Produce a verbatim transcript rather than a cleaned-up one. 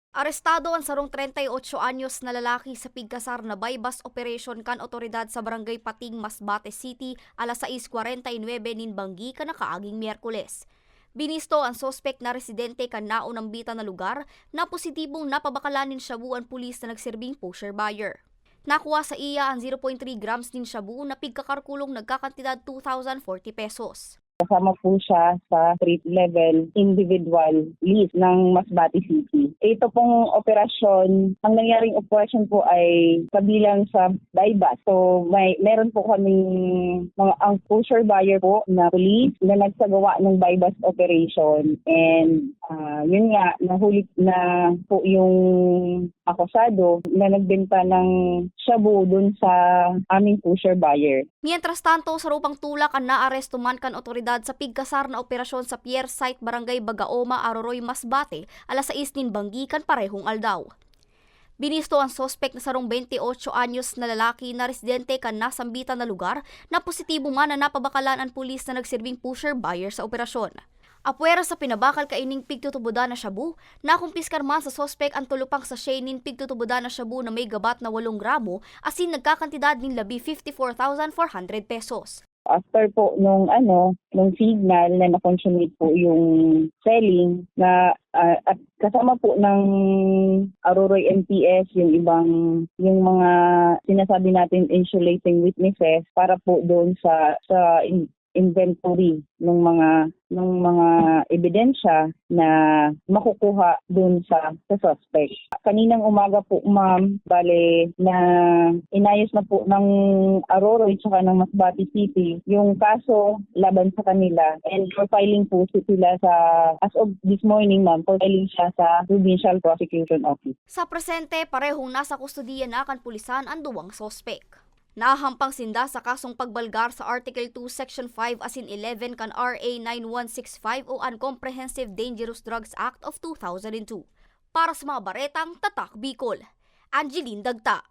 Arestado an sarong treinta y ocho anyos na lalaki sa pigkasar na buy-bust operation kan otoridad sa Barangay Pating, Masbate City, alas sais kwarenta y nuebe nin banggi kan nakaaging Miyerkules. Binisto an suspek na residente kan naunambitan na lugar na positibong napabakalan nin shabu an pulis na nagserbing pusher buyer. Nakuha sa iya an zero point three grams nin shabu na pigkakarkulong nagkakantidad two thousand forty pesos. Kasama po siya sa street level individual list ng Masbate City. Ito pong operasyon, ang nangyaring operasyon po ay kabilang sa buy-bust. So, may, meron po kaming mga, ang pusher buyer po na police na nagsagawa ng buy-bust operation. And, ah, yun nga, nahuli na po yung akusado na nagbenta ng shabu dun sa aming pusher buyer. Mientras tanto, sarupang tulak an naaresto man kan otoridad sa pigkasar na operasyon sa pier site, Barangay Bagaoma, Aroroy, Masbate, alas sais nin banggi kan parehong aldaw. Binisto an suspek na sarong bente ocho anyos na lalaki na residente kan nasambitan na lugar na positibo man na napabakalan an pulis na nagsirbing pusher buyer sa operasyon. Apwera sa pinabakal kaining pigtutubodan na shabu, nakumpiskar man sa suspek an tulo pang sachet nin pigtutubodan na shabu na may gabat na walong gramo asin nagkakantidad nin labi fifty-four thousand four hundred pesos. After po nung ano, nung signal na na-consummate po yung selling na, ah, at kasama po ng Aroroy M P S yung ibang, yung mga sinasabi natin insulating witnesses para po doon sa, sa in-, inventory ng mga, ng mga ebidensya na makukuha dun sa, sa suspect. Kaninang umaga po, ma'am, bale na inayos na po ng Aroroy tsaka ng Masbate City yung kaso laban sa kanila, and for filing po sila sa, as of this morning, ma'am, for filing siya sa Provincial Prosecution Office. Sa presente, parehong nasa kustodiya na kan pulisan an duwang suspek. Nahahampang sinda sa kasong pagbalgar sa Article two, Section five asin eleven kan R A nine one six five o an Comprehensive Dangerous Drugs Act of two thousand and two. Para sa mga baretang Tatak Bicol, Angeline Dagta.